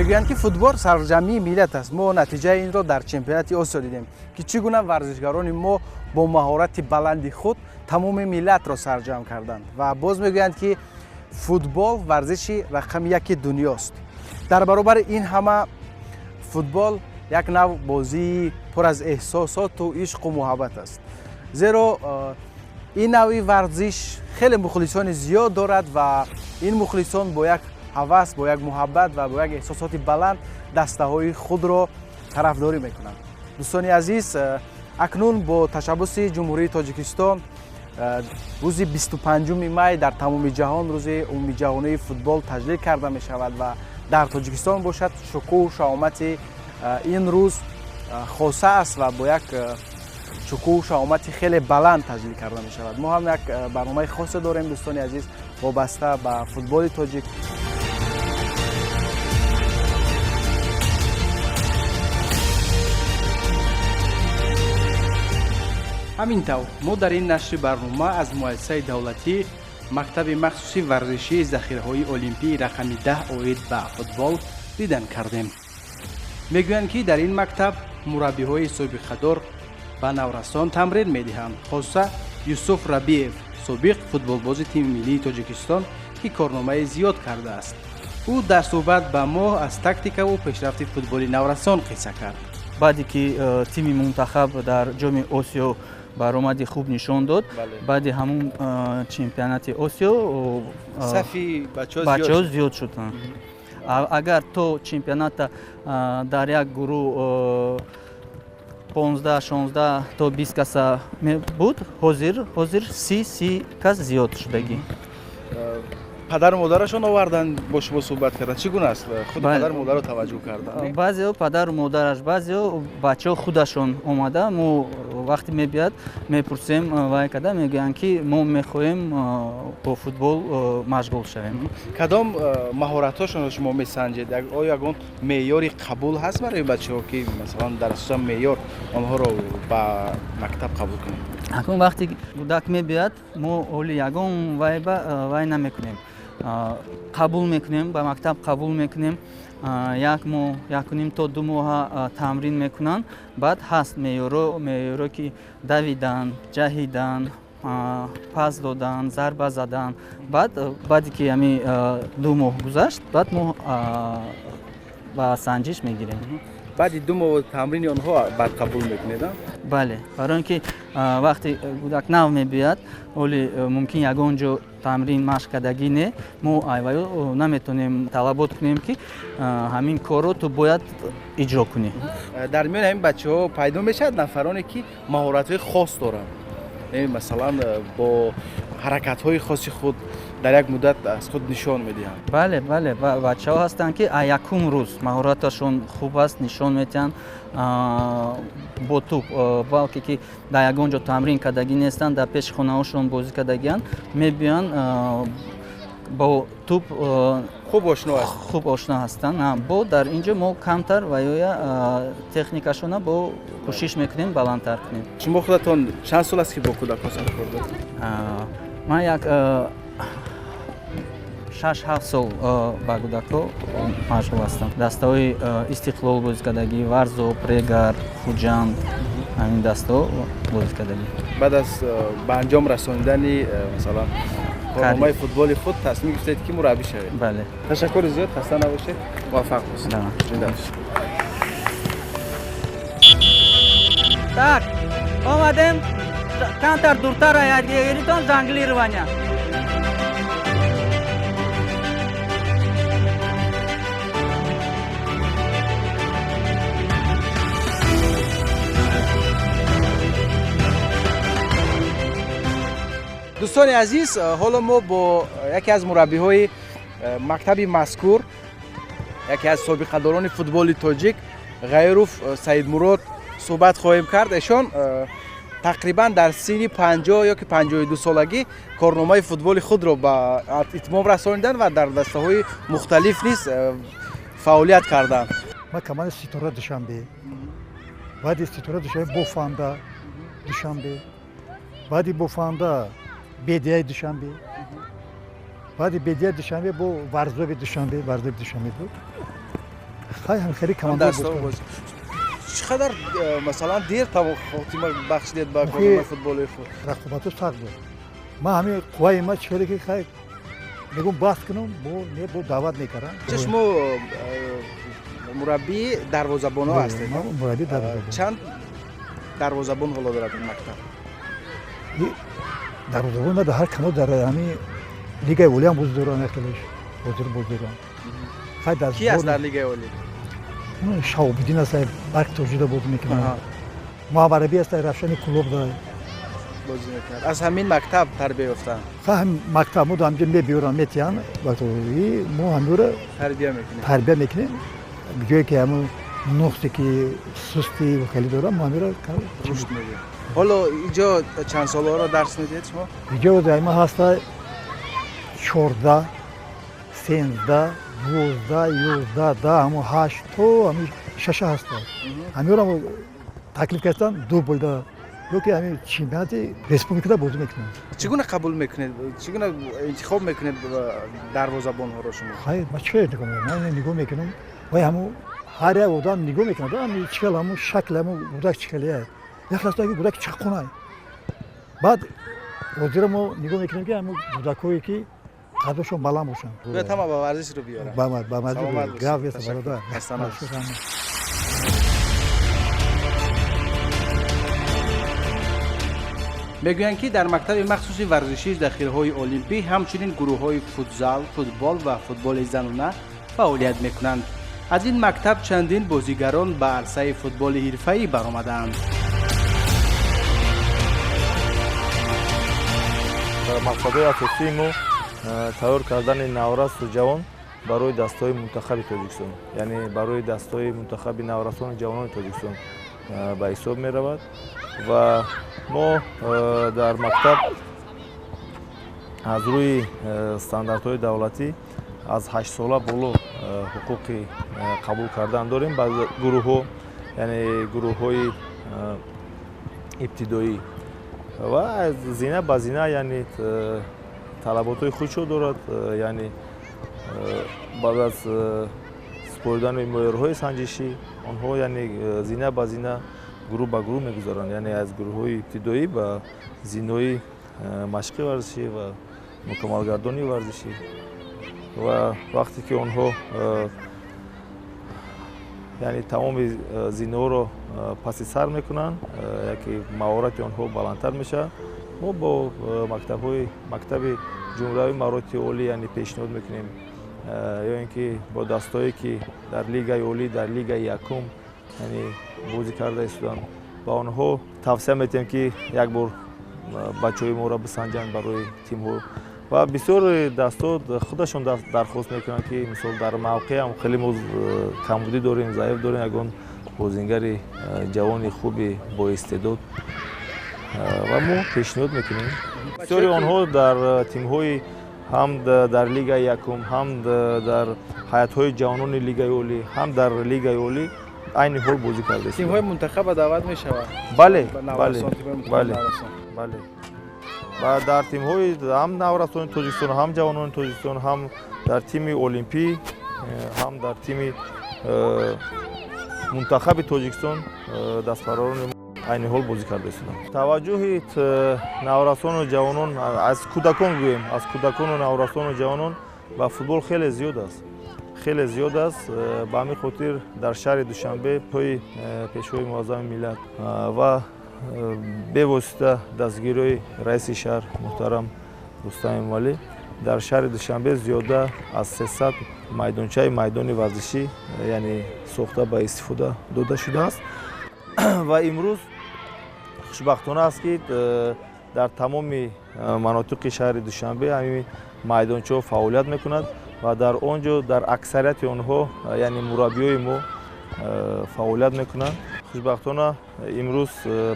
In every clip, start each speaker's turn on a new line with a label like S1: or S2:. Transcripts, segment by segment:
S1: Мегӯянд, ки футбол сарҷамъии миллат аст. Мо натиҷаи инро дар чемпионати Осиё дидем, ки чӣ гуна варзишгарони мо бо маҳорати баланди худ тамоми миллатро сарҷамъ карданд. Ва боз мегӯянд, ки футбол варзиши рақами яки дунёст. Дар баробари ин ҳама футбол як нав бозии пур аз эҳсосоту ишқу муҳаббат аст, зеро ин нави варзиш хеле мухлисони зиёд дорад ва ин мухлисон бо як ҳавас, бо як муҳаббат ва бо як эҳсосоти баланд дастаҳои худро тарафдорӣ мекунанд. Дӯстони азиз, акнун бо ташаббуси Ҷумҳурии Тоҷикистон рӯзи 25 май дар тамоми ҷаҳон рӯзи умумиҷаҳонии футбол таҷлил карда мешавад ва дар Тоҷикистон бошад шукӯҳу шаҳомати ин рӯз хоса аст ва бо як шукӯҳу шаҳомати хеле баланд таҷлил карда мешавад. Мо ҳам як барномаи хосе дорем, дӯстони азиз, вобаста ба футболи тоҷик. Ҳамин тавр мо дар ин нашри барнома аз муассисаи давлатӣ мактаби махсуси варзишии захираҳои олимпии рақами 10 оид ба футбол дидан кардем. Мегӯянд, ки дар ин мактаб мураббиҳои собиқадор ба наврасон тамрин медиҳанд, хоса Юсуф Рабиев, собиқ футболбози тими миллии Тоҷикистон, ки корномаи зиёд кардааст. Ӯ дар суҳбат ба мо аз тактикаву пешрафти футболи наврасон қисса кард.
S2: Баъде ки тими мунтахаб дар Ҷоми Осиё баромади хуб нишон дод, баъди ҳамун чемпионати Осиё
S1: сафи
S2: бачаҳо зиёд шуд. Агар то чемпионата дар як гурӯҳ 15, 16 то 20 каса буд, ҳозир 30 кас зиёд шудагӣ.
S1: Падару модарашон оварданд, бо шумо суҳбат карданд, чӣ гуна аст? Худ падару модарро таваҷҷӯҳ карданд?
S2: Баъзеҳо падару модараш, баъзеҳо бачаҳо худашон омада. Мо вақте мебиёд мепурсем, вай када мегӯянд, ки мо мехоҳем бо футбол машғул шавем.
S1: Кадом маҳоратҳошонро шумо месанҷед? Оё ягон меъёри қабул ҳаст барои бачаҳо, ки масалан дар асосан меъёр онҳоро ба мактаб қабул кунед?
S2: Акнун вақте кӯдак мебиёд, мо ҳоли ягон вай намекунем, қабул мекунем, ба мактаб қабул мекунем. Як моҳ, якуним то 2 моҳа тамрин мекунанд. Баъд ҳаст меъёро, ки давидан, ҷаҳидан, пас додан, зарба задан. Баъде ки ҳами 2 моҳ гузашт, баъд мо ба санҷиш мегирем.
S1: Баъди 2 моҳ тамрини онҳо баъд қабул мекунед?
S2: Бале, барои он ки вақте кӯдак нав мебиёд, ҳоли мумкин ягон ҷо тамрин машқ кардагӣ не, мо айваё наметонем талабот кунем, ки ҳамин корро ту бояд иҷро кунӣ.
S1: Дар миёни ҳамин бачаҳо пайдо мешавад нафароне, ки маҳоратҳои хос доранд, масалан бо ҳаракатҳои хоси худ дар як муддат аз худ нишон медиҳанд.
S2: Бале, бале, бачаҳо ҳастанд, ки якум рӯз маҳораташон хуб аст, нишон медиҳанд бо туп, балки ки дар ягон ҷо тамрин кардагӣ нестанд, дар пеши хонаҳошон бозӣ кардагианд, мебиёянд бо туп
S1: хуб ошно ҳастанд.
S2: Хуб ошно ҳастанд. Бо дар ин ҷо мо камтар ва ё техникашона бо кӯшиш мекунем баландтар кунем.
S1: Шумо худатон чанд сол аст, ки бо кӯдакон саркор доред?
S2: Ман як 6-7 сол ба кӯдакҳо машғул ҳастам. Дастаҳои Истиқлол бозӣ кардагӣ, Варзоб, Регар, Хуҷанд, ҳамин дастаҳо бозӣ кардагӣ.
S1: Баъд аз ба анҷом расонидани масалан корномаи футболи худ тасмим гирифтед, ки мураббӣ шавед?
S2: Бале.
S1: Ташаккури зиёд, хаста набошед, муваффақ бошед.
S2: Так, омадем камтар дуртар аядгиритон жонглирования.
S1: Дӯстони азиз, ҳоло мо бо яке аз мураббиҳои мактаби мазкур, яке аз собиқадорони футболи тоҷик Ғайров Саидмурод суҳбат хоҳем кард. Эшон тақрибан дар синни 50 ё ки 52 солагӣ корномаи футболи худро ба итмом расониданд ва дар дастаҳои мухталиф низ фаъолият карданд.
S3: Ман командаи Ситора Душанбе, баъди Ситора Душанбе Бофанда Душанбе, баъди Бофанда Бедияи Душанбе, баъди Бедияи Душанбе бо Варзоби Душанбе, Варзоби Душанбе буд. Хай ҳам хеле команда буд.
S1: Чӣ қадар масалан дер хотима бахшидед ба корҳои футболи худ?
S3: Рақобату сахт буд. Ман ҳамин қувваи ма чӣ ки хай мегӯм баҳс кунам, бо даъват мекардам.
S1: Шумо мураббии дарвозабонҳо ҳастед?
S3: Мураббии дарвозабон.
S1: Чанд дарвозабон ҳоло дорад ин мактаб?
S3: Дарвозабон дар ҳар канал дар ҳамин лигаи олӣ ҳам бозӣ доранд, яхелеш ҳозир бозӣ доранд.
S1: Ки аст дар лигаи олӣ?
S3: Шаҳобиддин аст, Барқ Тоҷида бозӣ мекунад. Муҳаммадраби аст, Равшани Кулоб дорад.
S1: Бозӣ мекунад. Аз ҳамин мактаб тарбия ёфтанд?
S3: Ҳамин мактаб мо ҳамҷо мебиёранд, метиҳанд, мо ҳамёро
S1: тарбия мекунем.
S3: Тарбия мекунем. Ҷое ки ҳамун нуқсе ки сусти хеле дорад, мо ҳамёро
S1: рушд медиҳем. Ҳоло инҷо чанд солаҳоро дарс медиҳед шумо?
S3: Инҷо ма ҳаста 14, 13, 12, 11, 10, ҳамун 8 то ҳамин 6 ҳаста. Ҳамёро таклиф карданд дублда ё ки ҳамин чемпионати республикада бозӣ мекунанд.
S1: Чӣ гуна қабул мекунед? Чӣ гуна интихоб мекунед дарвозабонҳоро шумо?
S3: Хайр, ман чӣ нигоҳ мекунам? Ман нигоҳ мекунам, вай ҳамун ҳар як одам нигоҳ мекунад, ҳамин чӣ хел ҳамун шакл ҳамун гудак чӣ хеле як ҳаста ки гудак чаққунай. Баъд ҳозира мо нигоҳ мекунем ки ҳамун гудакҳое ки қадашон баланд бошанд.
S1: Бояд ҳама ба варзиш рӯ биёранд.
S3: Ба варзиш рӯ. Гап нест, бародар.
S1: Мегӯянд ки дар мактаби махсуси варзишии захираҳои олимпӣ ҳамчунин гурӯҳҳои футзал, футбол ва футболи занона фаъолият мекунанд. Аз ин мактаб чандин бозигарон ба арсаи футболи ҳирфаӣ баромадаанд.
S4: Мақсадҳои асосии мо тайёр кардани наврасу ҷавон барои дастҳои мунтахаби Тоҷикистон, яъне барои дастҳои мунтахаби наврасону ҷавонони Тоҷикистон ба ҳисоб меравад ва мо дар мактаб аз рӯи стандартҳои давлатӣ аз 8 сола боло ҳуқуқи қабул кардан дорем ба гурӯҳҳо, яъне гурӯҳҳои ибтидоӣ ва зина ба зина, яъне талаботҳои худшо дорад, яъне баъд аз супоридани меъёрҳои санҷишӣ онҳо яъне зина ба зина гурӯҳ ба гурӯҳ мегузаранд, яъне аз гурӯҳҳои ибтидоӣ ба зинаҳои машқи варзишӣ ва мукаммалгардонии варзишӣ. Ва вақте ки онҳо яъне тамоми зинаҳоро паси сар мекунанд, яке маҳорати онҳо баландтар мешавад, мо бо мактаби ҷумҳуриявии маҳорати олӣ яъне пешниҳод мекунем, ё ин ки бо дастҳое ки дар лигаи олӣ, дар лигаи якум яъне бозӣ карда истоданд, ба онҳо тавсия медиҳем ки як бор бачаҳои моро бисанҷанд барои тимҳо. Ва бисёр дастҳо худашон дархост мекунанд ки мисол дар мавқеъ ҳам хеле мо камбудӣ дорем, заиф дорем, ягон бозингари ҷавони хуби боистеъдод ва мо пешниҳод мекунем. Бисёри онҳо дар тимҳои ҳам дар лигаи якум, ҳам дар ҳайатҳои ҷавонони лигаи олӣ, ҳам дар лигаи олӣ айни ҳол бозӣ карда.
S1: Тимҳои мунтахаба даъват мешавад?
S4: Бале, бале, бале, бале. Ва дар тимҳои ҳам наврасони Тоҷикистон, ҳам ҷавонони Тоҷикистон, ҳам дар тими олимпӣ, ҳам дар тими мунтахаби Тоҷикистон дастпарварони айни ҳол бозӣ карда истоданд. Таваҷҷӯҳи наврасону ҷавонон, аз кӯдакон гӯем, аз кӯдакону наврасону ҷавонон ба футбол хеле зиёд аст. Хеле зиёд аст. Ба ҳамин хотир дар шаҳри Душанбе пои пешвои муаззами миллат ва бевосита дастгириҳои раиси шаҳр муҳтарам Рустам Эмомалӣ дар шаҳри Душанбе зиёда аз 300 майдончаи майдони варзишӣ яъне сохта ба истифода дода шудааст. Ва имрӯз хушбахтона аст ки дар тамоми манотиқи шаҳри Душанбе ҳамин майдончаҳо фаъолият мекунад ва дар он ҷо дар аксарияти онҳо яъне мураббиёи мо фаъолият мекунанд. Хушбахтона имрӯз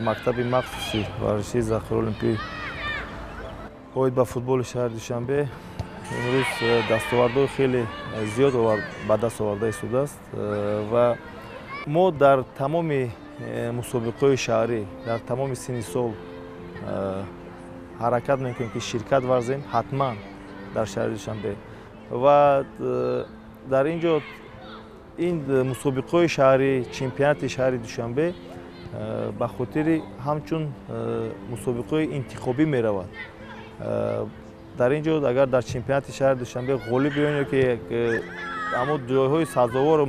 S4: мактаби махсуси варзишии захираи олимпӣ оид ба футболи шаҳри Душанбе имрӯз дастовардҳои хеле зиёд ба даст оварда истодааст ва мо дар тамоми мусобиқаҳои шаҳрӣ дар тамоми синни сол ҳаракат мекунем ки ширкат варзем ҳатман дар шаҳри Душанбе ва дар ин ҷо Ин мусобиқаҳои шаҳри, чемпионати шаҳри Душанбе ба хотири ҳамчун мусобиқаҳои интихобӣ меравад. Дар ин ҷо агар дар чемпионати шаҳри Душанбе ғолиб биёед ё ки ҳамон ҷойҳои сазоворро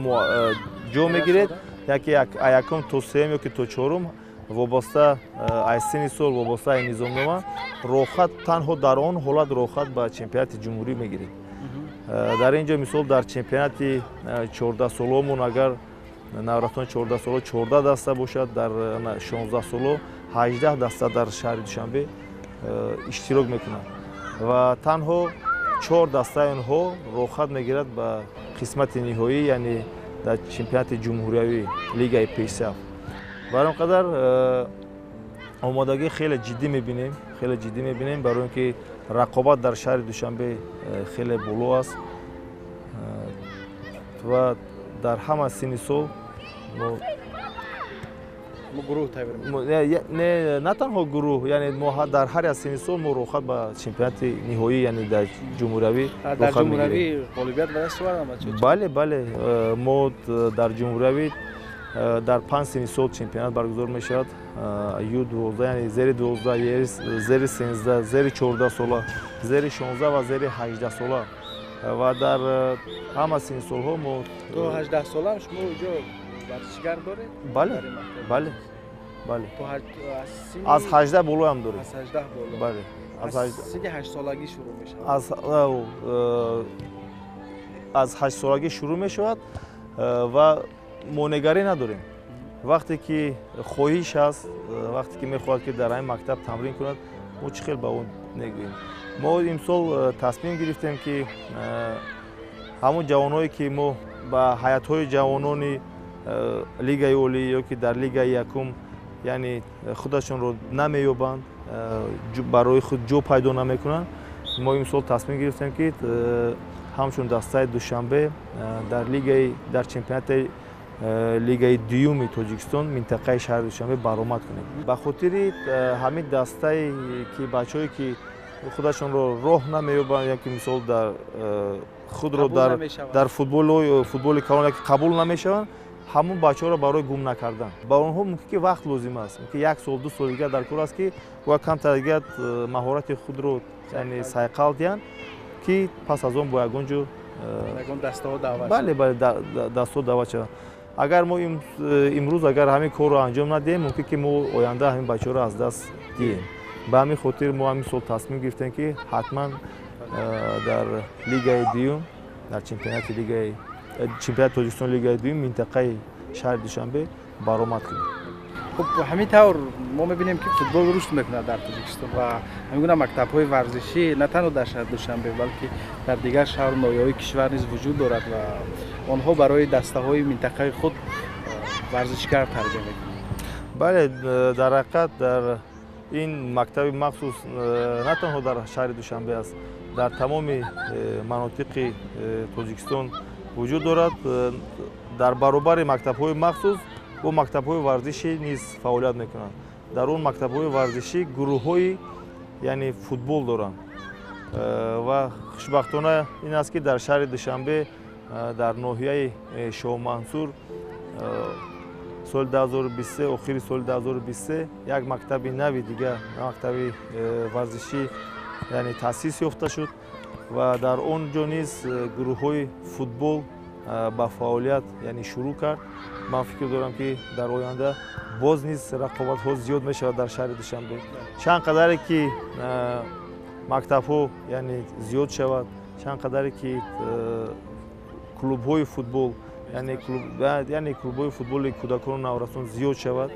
S4: ҷо мегиред, яке якум то сеюм ё ки то чорум, вобаста аз синни сол, вобаста аз низомнома, роҳхат танҳо дар он ҳолат роҳхат ба чемпионати ҷумҳурӣ мегиред. Дар ин ҷо, мисол, дар чемпионати 14-солаомон агар наврасон 14 сола 14 даста бошад, дар 16 соло 18 даста дар шаҳри Душанбе иштирок мекунанд ва танҳо чор дастаи онҳо роҳхат мегирад ба қисмати ниҳоӣ, яъне дар чемпионати ҷумҳуриявӣ, лигаи пешсаф. Бар он қадар омодагӣ хеле ҷиддӣ мебинем, хеле ҷиддӣ мебинем, барои он ки рақобат дар шаҳри Душанбе хеле боло аст ва дар ҳама синни сол
S1: мо гурӯҳ тайёр
S4: не, на танҳо гурӯҳ, яъне мо дар ҳар як синни сол мо роҳхат ба чемпионати ниҳоӣ, яъне дар ҷумҳуриявӣ.
S1: Дар ҷумҳуриявӣ ғолибият ба даст овардам бачаҳо?
S4: Бале, мо дар ҷумҳуриявӣ дар панҷ синни сол чемпионат баргузор мешавад: Ю 12, яъне зери 12, зери 13, зери 14 сола, зери 16 ва зери 18 сола ва дар ҳама синни солҳо мо
S1: То 18 солаам шумо ҷо варзишгар доред?
S4: Бале, аз 18 болоям дорем.
S1: Аз 18 боло?
S4: Бале.
S1: Аз синни ҳаштсолагӣ шурӯъ мешавад?
S4: Аз ҳаштсолагӣ шурӯъ мешавад ва монегарӣ надорем. Вақте ки хоҳиш аст, вақте ки мехоҳад, ки дар ҳамин мактаб тамрин кунад, мо чӣ хел ба ӯ негӯем? Мо имсол тасмим гирифтем, ки ҳамон ҷавонҳое, ки мо ба ҳайатҳои ҷавонони лигаи олӣ ё ки дар лигаи якум, яъне худашонро намеёбанд, барои худ ҷо пайдо намекунанд, мо имсол тасмим гирифтем, ки ҳамчун дастаи Душанбе дар лигаи дар чемпионати лигаи дуюми Тоҷикистон, минтақаи шаҳри Душанбе баромад кунем. Ба хотири ҳамин дастае ки бачаҳое, ки худашонро роҳ намеёбанд ё ки мисол дар худро дар футболи калон яки қабул намешаванд, ҳамон бачаҳоро барои гум накардан ба онҳо мумкин ки вақт лозим аст, мумкин як сол, 2 соли дигар дар кор аст, ки бояд камтар дигар маҳорати худро, яъне, сайқал диҳанд, ки пас аз он бо ягон ҷо бале, дастҳо даъват шаванд. Агар мо имрӯз агар ҳамин корро анҷом надиҳем, мумкин ки мо оянда ҳамин бачаҳоро аз даст диҳем. Ба ҳамин хотир мо ҳамин сол тасмим гирифтем, ки ҳатман дар лигаи дуюм, дар чемпионати лигаи чемпионати Тоҷикистон, лигаи дуюм, минтақаи шаҳри Душанбе баромад кунем.
S1: Хуб, ҳамин тавр мо мебинем, ки футбол рушд мекунад дар Тоҷикистон ва ҳамин гуна мактабҳои варзишӣ на танҳо дар шаҳри Душанбе, балки дар дигар шаҳру ноҳияҳои кишвар низ вуҷуд дорад ва онҳо барои дастаҳои минтақаи худ варзишгар тарбия мекунанд.
S4: Бале, дар ҳақиқат дар ин мактаби махсус на танҳо дар шаҳри Душанбе аст, дар тамоми манотиқи Тоҷикистон вуҷуд дорад. Дар баробари мактабҳои махсус бо мактабҳои варзишӣ низ фаъолият мекунанд. Дар он мактабҳои варзишӣ гурӯҳҳои, яъне, футбол доранд ва хушбахтона ин аст, ки дар шаҳри Душанбе, дар ноҳияи Шоҳмансур соли 2023, охири соли 2023 як мактаби нави дигар, мактаби варзишӣ, яъне, таъсис ёфта шуд ва дар он ҷо низ гурӯҳҳои футбол ба фаъолият, яъне, шурӯъ кард. Ман фикр дорам, ки дар оянда боз низ рақобатҳо зиёд мешавад дар шаҳри Душанбе. Чанд қадаре ки мактабҳо, яъне, зиёд шавад, чанд қадаре ки клубҳои футбол, яъне клубҳои футболи кӯдакону наврасон зиёд шавад,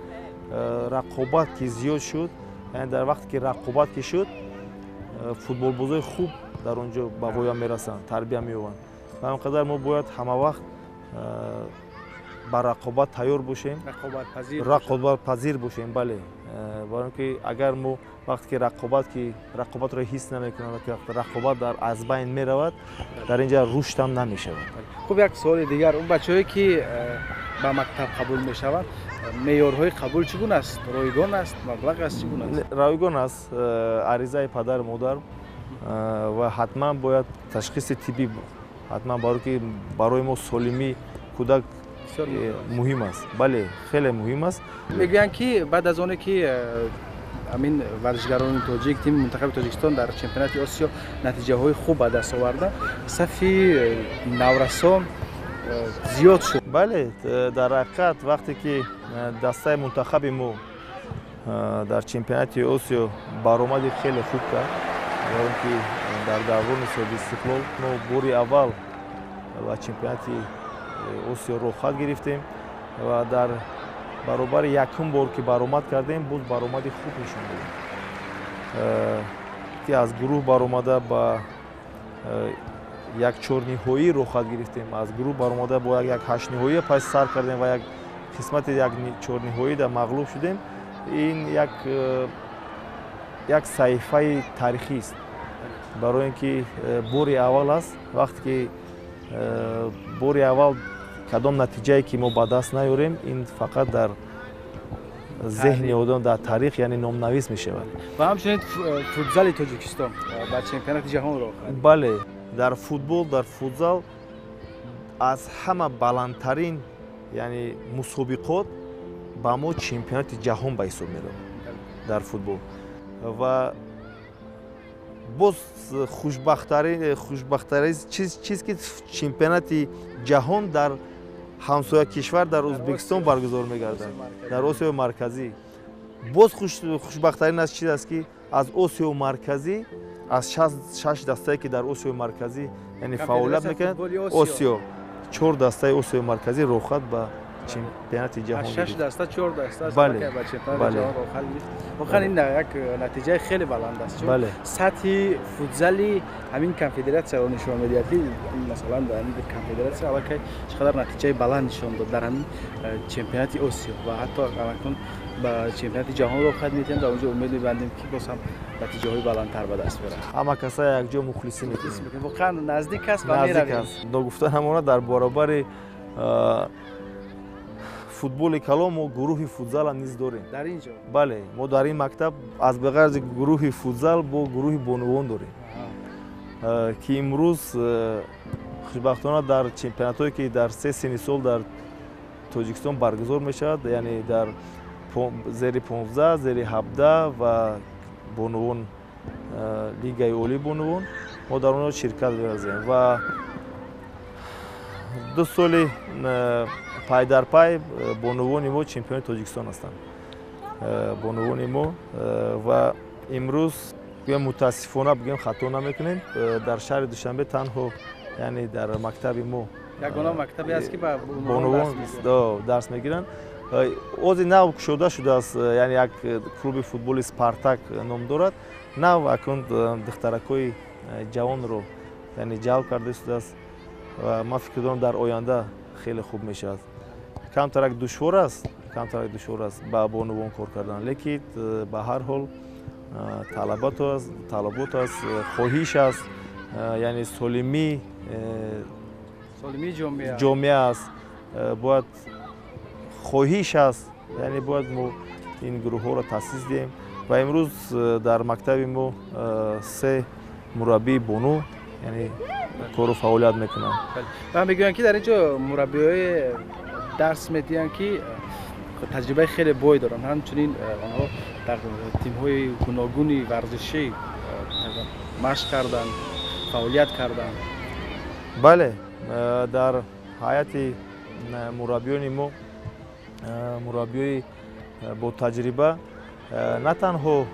S4: рақобат ки зиёд шуд, яъне дар вақте ки рақобат ки шуд, футболбозои хуб дар он ҷо ба воя мерасанд, тарбия меёбанд. Ба ҳамин қадар мо бояд ҳамавақт ба рақобат тайёр бошем, рақобатпазир бошем. Бале, барои он ки агар мо вақте ки рақобат ки рақобатро ҳис намекунем, рақобат дар аз байн меравад, дар ин ҷа рушдам намешавад.
S1: Хуб, як суоли дигар: он бачаҳое, ки ба мактаб қабул мешаванд, меъёрҳои қабул чӣ гуна аст? Ройгон аст, маблағ аст, чӣ гуна аст?
S4: Ройгон аст: аризаи падару модар ва ҳатман бояд ташхиси тиббӣ, ҳатман, барое ки барои мо солимӣ кӯдак муҳим аст. Бале, хеле муҳим аст.
S1: Мегӯянд, ки баъд аз оне ки ҳамин варзишгарони тоҷик, тими мунтахаби Тоҷикистон дар чемпионати Осиё натиҷаҳои хуб ба даст оварда, сафи наврасон зиёд шуд.
S4: Бале, дар ҳақиқат, вақте ки дастаи мунтахаби мо дар чемпионати Осиё баромади хеле хуб кард, барои ки дар даврони соҳиби истиқлол мо бори аввал ба чемпионати Осиё роҳхат гирифтем ва дар баробари якум бор ки баромад кардем, боз баромади хуб нишон додем, ки аз гурӯҳ баромада ба як чорниҳоӣ роҳхат гирифтем, аз гурӯҳ баромада бо як ҳаштниҳоӣ пас сар кардем ва як қисмати як чорниҳоӣ мағлуб шудем. Ин як саҳифаи таърихист, барои ин ки бори аввал аст, вақте ки бори аввал кадом натиҷае ки мо ба даст наёрем, ин фақат дар зеҳни одам, дар таърих, яъне номнавис мешавад.
S1: Ва ҳамчунин футзали Тоҷикистон ба чемпионати ҷаҳон роҳ.
S4: Бале, дар футбол, дар футзал аз ҳама баландтарин, яъне мусобиқот ба мо чемпионати ҷаҳон ба ҳисоб меравад дар футбол. Ва боз хушбахтарин чиз, ки чемпионати ҷаҳон дар ҳамсоя кишвар, дар Ӯзбекистон баргузор мегардад, дар Осиёи Марказӣ. Боз хушбахтарин аз чиз аст, ки аз Осиёи Марказӣ, аз шаш дастае ки дар Осиёи Марказӣ, яъне фаъолият мекунад, Осиё, чор дастаи Осиёи Марказӣ роҳхат ба чемпионати ҷаҳон.
S1: Шаш даста, чор даста ба чемпионати ҷаҳон роҳхат гирифт. Воқеан, ин як натиҷаи хеле баланд аст, чун сатҳи футзали ҳамин конфедератсияро нишон медиҳад, ки масалан дар ҳамин конфедератсия аллакай чӣ қадар натиҷаи баланд нишон дод дар ҳамин чемпионати Осиё ва ҳатто акнун ба чемпионати ҷаҳон роҳхат медиҳем. Дар онҷо умед мебандем, ки боз ҳам натиҷаҳои баландтар ба даст биёранд.
S4: Ҳама каса якҷо мухлисӣ мекунем.
S1: Воқеан, наздик аст ва меравем.
S4: Ногуфта намонад, дар баробари футболи калон мо гурӯҳи футзалам низ дорем.
S1: Дар ин ҷо?
S4: Бале, мо дар ин мактаб аз бағайри гурӯҳи футзал бо гурӯҳи бонувон дорем, ки имрӯз хушбахтона дар чемпионатҳое ки дар се синни сол дар Тоҷикистон баргузор мешавад, яъне дар зери 15, зери 17 ва бонувон, лигаи олии бонувон, мо дар онҳо ширкат меварзем ва 2 соли пайдарпай бонувони мо чемпиони Тоҷикистон ҳастанд, бонувони мо. Ва имрӯз, гӯям, мутаассифона бигӯем, хато намекунем, дар шаҳри Душанбе танҳо, яъне дар мактаби мо
S1: ягона мактабе аст, ки ба
S4: бонувон дарс мегиранд. Ози нав кушода шудааст, яъне як клуби футболи «Спартак» ном дорад. Нав акнун духтаракҳои ҷавонро, яъне ҷалб карда шудааст ва ман фикр дорам, дар оянда хеле хуб мешавад. Камтарак душвор аст, камтарак душвор аст ба бонувон кор кардан, лекин ба ҳар ҳол талабот аст, талабот аст, хоҳиш аст, яъне солимии
S1: солимии ҷомеа
S4: ҷомеа аст, бояд хоҳиш аст, яъне бояд мо ин гурӯҳҳоро таъсис диҳем. Ва имрӯз дар мактаби мо се мураббии бону, яъне кору фаъолият мекунанд.
S1: Ва мегӯянд, ки дар ин ҷо мураббиҳои дарс медиҳанд, ки таҷрибаи хеле бой доранд. Ҳамчунин онҳо дар тимҳои гуногуни варзишӣ машқ карданд, фаъолият карданд.
S4: Бале, дар ҳайати мураббиёни мо мураббиёи бо таҷриба на танҳо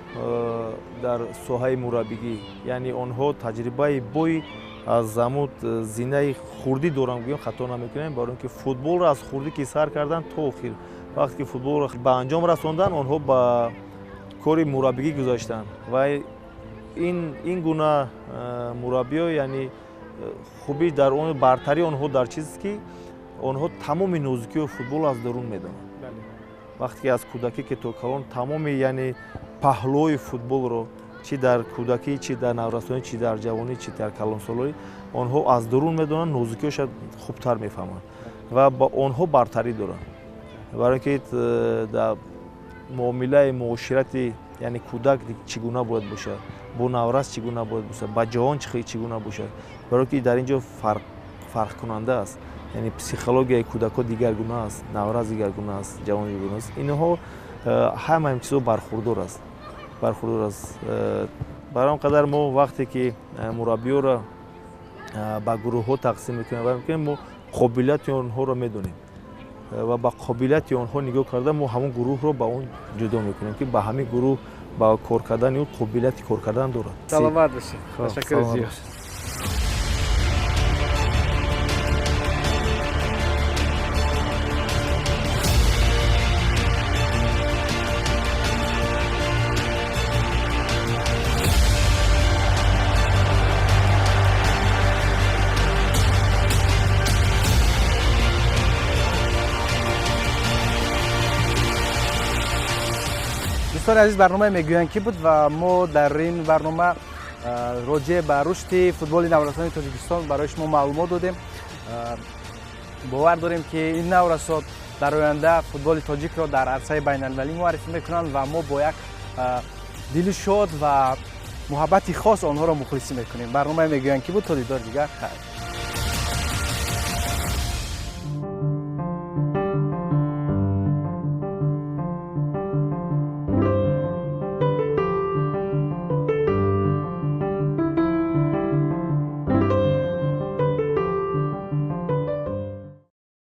S4: дар соҳаи мураббигӣ, яъне онҳо таҷрибаи бой аз замуд зинаи хурдӣ дорам, гӯем, хато намекунем, барои ин ки футболро аз хурдӣ ки сар карданд то охир, вақте ки футболро ба анҷом расонданд, онҳо ба кори мураббигӣ гузаштанд. Ва ин гуна мураббиё, яъне хубӣ дар он, бартарии онҳо дар чизест, ки онҳо тамоми нозукиҳои футболро аз дарун медонанд. Вақте ки аз кӯдакӣ ки то калон тамоми, яъне паҳлӯи футболро, чӣ дар кӯдакӣ, чӣ дар наврасонӣ, чӣ дар ҷавонӣ, чӣ дар калонсолорӣ, онҳо аз дарун медонанд, нозукиҳоша хубтар мефаҳманд ва ба онҳо бартарӣ доранд, барои ки дар муомилаи муоширати, яъне кӯдак чӣ гуна бояд бошад, бо наврас чӣ гуна бояд бошад, ба ҷавон чӣ гуна бошад, барои ки дар ин ҷо фарқкунанда аст. Яъне психологияи кӯдакҳо дигаргуна аст, наврас дигаргуна аст, ҷавон дигаргуна аст. Инҳо ҳама ин чизо бархурдор аст, бархурдор аст. Бар он қадар мо вақте ки мураббиёро ба гурӯҳҳо тақсим мекунем ва мекунем, мо қобилияти онҳоро медонем ва ба қобилияти онҳо нигоҳ карда, мо ҳамон гурӯҳро ба он ҷудо мекунем, ки ба ҳамин гурӯҳ ба кор кардани ӯ қобилияти кор кардан дорад.
S1: Саломат бошед, ташаккури зиёд. Дӯстони азиз, барномаи «Мегӯянд ки» буд ва мо дар ин барнома роҷеъ ба рушди футболи наврасони Тоҷикистон барои шумо маълумот додем. Бовар дорем, ки ин наврасот дар оянда футболи тоҷикро дар арсаи байналмилалӣ муаррифӣ мекунанд ва мо бо як дили шод ва муҳаббати хос онҳоро мухлисӣ мекунем. Барномаи «Мегӯянд ки» буд. То дидори дигар, хайр.